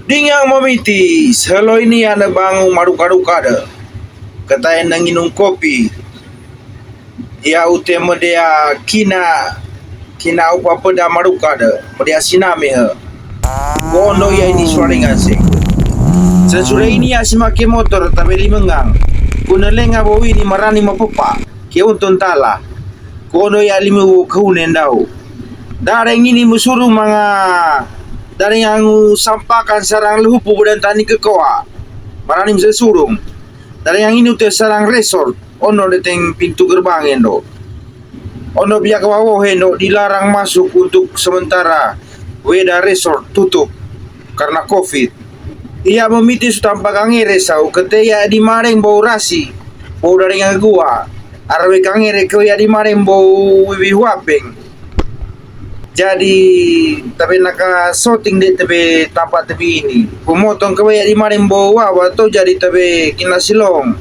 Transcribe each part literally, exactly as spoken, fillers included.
Dingan momiti, selo ini ane bangu maruka-ruka de. Ketae nanginung kopi. Ia ute medea kina, kina upa peda maruka de, medea siname he. Kondo ia ini suaringan sing. Sesure ini ia simake motor tabe limengang. Kunelenga bo ini marani mapepa. Ke untun tala. Kondo ia limi wo kaune ndau. Dareng ini musuru manga dareng angu sampakan sarang luhupu bedan tani kekoa. Marani mesesurung. Dareng angu ini ute sarang resort. Ono deteng pintu gerbang endo. Ono biak wawo hendo dilarang masuk untuk sementara. Weda Resort tutup karena covid. Ia momiti su tampa kangere sau kete ia dimareng bou rasi. Bou dareng gua. Arawe kangere ke ia dimareng bou wiwi huapeng. Jadi tabe naka soting de tabe tampa tabe ini. Pemotong ke ia dimareng bou wawa to jadi tabe kina silong.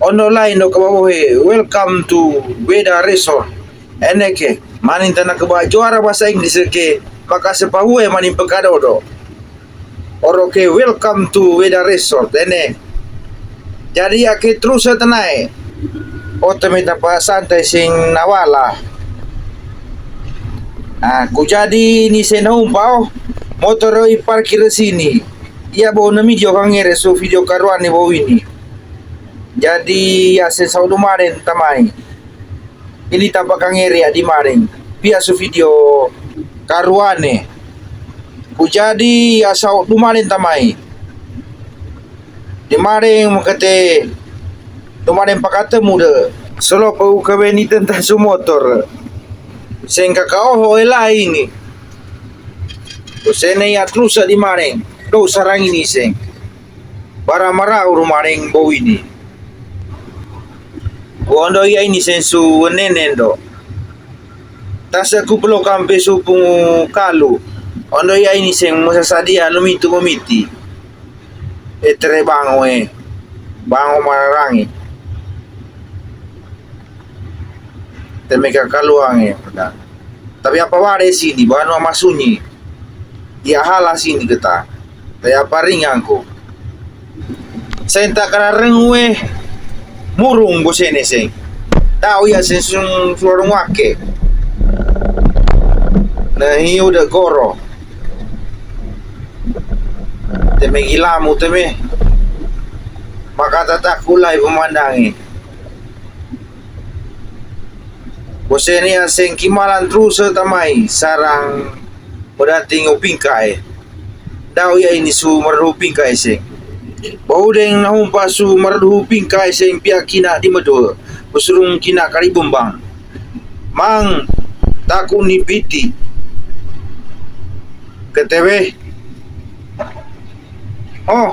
Ono lain do kababohe, welcome to Weda Resort. Eneke, manin tana keba juara bahasa Inggris ke, maka sepahue manin pekadodo. Oro ke, welcome to Weda Resort. Ene. Jadi ake terus tenae. Ote me tapa santai sing nawala. Aku jadi ini sena umpau. Motor i parkir sini. Ia bou na video kangere su video karuane bou ini. Jadi ia se sau dumaren tamai. Ini tampa kangere ia dimaren. Pia su video karuane. Ku jadi ia sau dumaren tamai. Dimaren mekete dumaren pakatemu de. Selo pe ukaweni tentang su motor. Seng kakaoho ela ini. Ku sene ia trusa dimaren. Do sarang ini seng. Bara marau rumareng bou ini. Ku ondo ia ini seng su wenenendo. Tasa ku pelo kampe su pungu kalu. Ondo ia ini seng musasadia lumitu momiti. Etere bango e. Bango mararangi. Teme kakaluange. Tapi apa ware sini, banu ama sunyi. Ia hala sini keta. Tapi apa ringanku. Senta karareng we murung bosene seng. Tau ia seng sung suarung wake. Na hiu de goro. Teme gilamu teme. Maka tataku lai pemandangi. Bosene ia seng kimalan truse tamai sarang pedating upingkae. Dau ia ini su maradu upingkae seng. Bau deng nahumpa su maradu upingkae seng pia kina di medue. Besurung kina kari bembang. Mang, taku ni piti. Ketewe. Oh,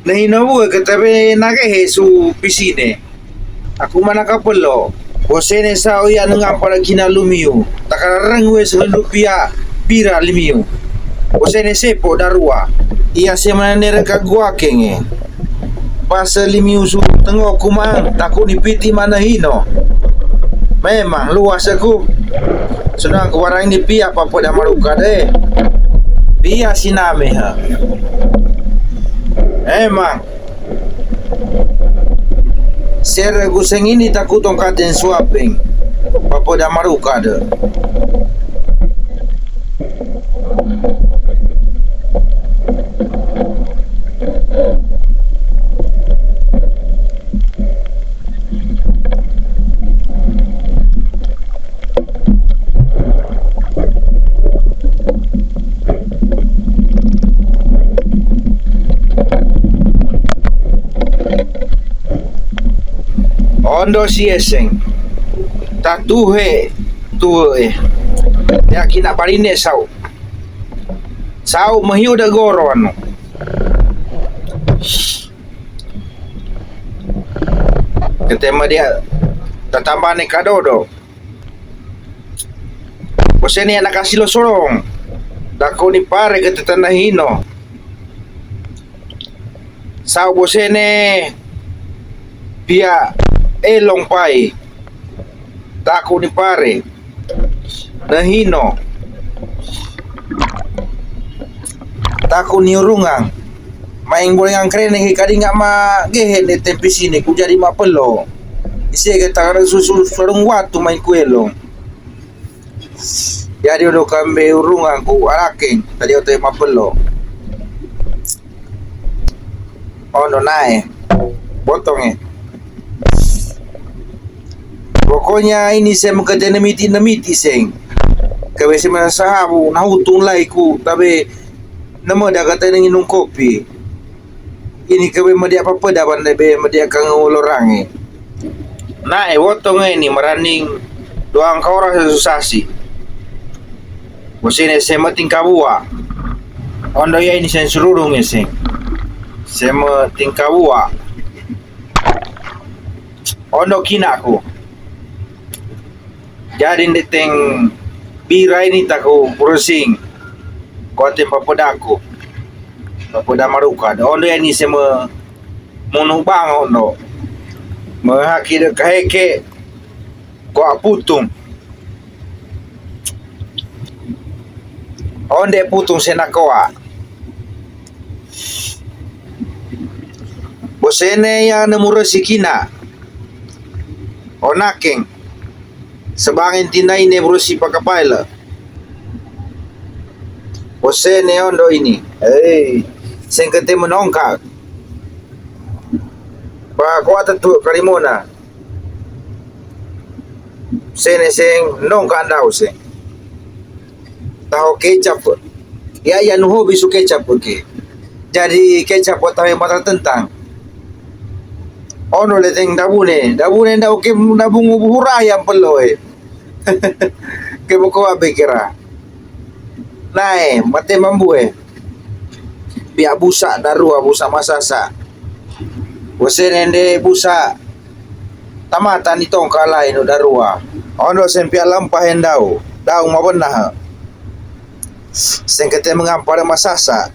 na hino bue ketabe nagehe su pisine. Aku mana kapelo. Bosene sau ia nenga pada kina lumiu. Takarareng we selu pia pira limiu. Bosene sepo darua. Ia semana nere kagua kenge. Basa limiu su tengo kumang taku ni piti mana hino. Memang luas aku. Sunang kuwarang ni pia papoda maruka de. Pia siname ha. Emang. Sere guseng ini taku tongkaten suapeng. Papoda maruka de. Ondo si eseng. Tatuhe tue. Ya kina barine sau. Sau mahiu da goro anu. Ketema dia tatambane kadodo. Bosene ana kasi lo sorong. Dako ni pare ke tetana hino. Sau bosene pia elong pai. Taku ni pare. Na hino. Taku ni urungang. Maing bole ngangkrene ke kadi nga ma gehe ne tempisine ku jadi ma pelo. Ise ke tangara susu sarung watu maing kuelo. Jadi ondo kambe urungan ku arakeng tadi ote ma pelo. Ondo nae. Botonge. Pokoknya ini se mekete nemiti-nemiti seng. Kawe se masahabu, nahutung lai ku, tabe nama da kata nengi nung kopi. Ini kawe media apa-apa da bande be media kang ulorange. Nae, botonge ini maraning doang ka ora sesusasi. Bosene sema tingkabua. Ondo ya ini sen sururung ese. Sema tingkabua. Ondo kinaku. Jadi ndeteng bira ini taku burusing. Kote papodaku. Papoda maruka. Ondo ya ini sema munu bang ondo. Mehaki de kaheke. Koa putung. Onde putung sena koa. Bosene ya nemure sikina. Onakeng. Sebangin tina ine burusi pakapaila. Bosene ondo ini. Hei. Sengkete menongka. Pa koa tetu karimona. Sene seng nongka ndau seng. Taho kecap. Ya, ya nuho bisu kecap ke. Jadi kecap taho mata tentang. Ono leteng dabune, dabune ndau ke dabungu buhura yang pelo e. Ke boko abe kira. Nae, mate mambue. Pia busa darua, busa masasa. Bosene nde busa tamata ni tongka lai no darua. Ondo sempia lampa hendau, dau mabenaha. Sengkete mengampar masasa.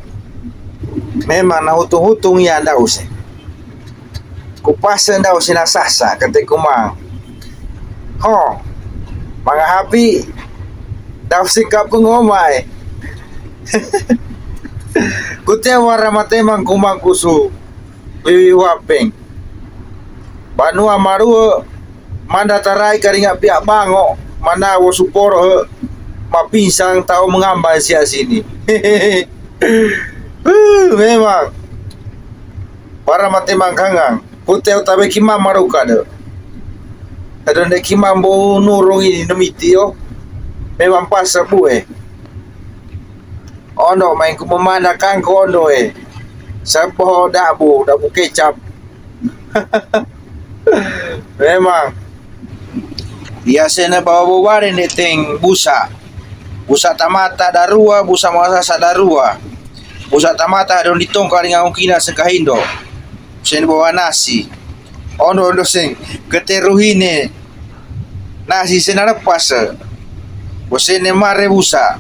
Memang nahutung-hutung ya ndau se. Kupasa ndau sina sasa kete kumang. Ho, manga hapi. Dau sikap ku ngomai. Kute wara mate mangkumang kusu. Wiwi wapeng. Banua marua manda tarai karinga pia bango mana wo suporo he. Mapinsang tau mengamba sia sini. Huh, memang. Para mate mangkangang. Kute tabe kima maruka de. Adonde kima mbo nurung ini nemiti yo. Memang pasa bue. Ondo main ku memanda kangko ondo e. Sapo dabu, dabu kecap. Memang. Ya sena bawa bobare ne teng busa. Busa tamata darua, busa masasa darua. Busa tamata don ditongka dengan ukina sengkahindo. Sen bawa nasi. Ondo ondo seng keteruhine. Nasi sena lepas. Bosene mare busa.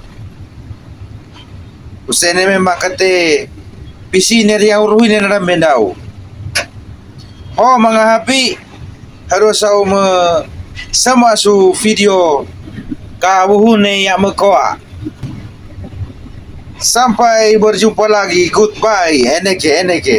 Usene memang kate pisine ria uruhine na mendau. Ho manga hapi harus au me sama su video ka buhune ya mekoa. Sampai berjumpa lagi. Goodbye. Eneke, eneke.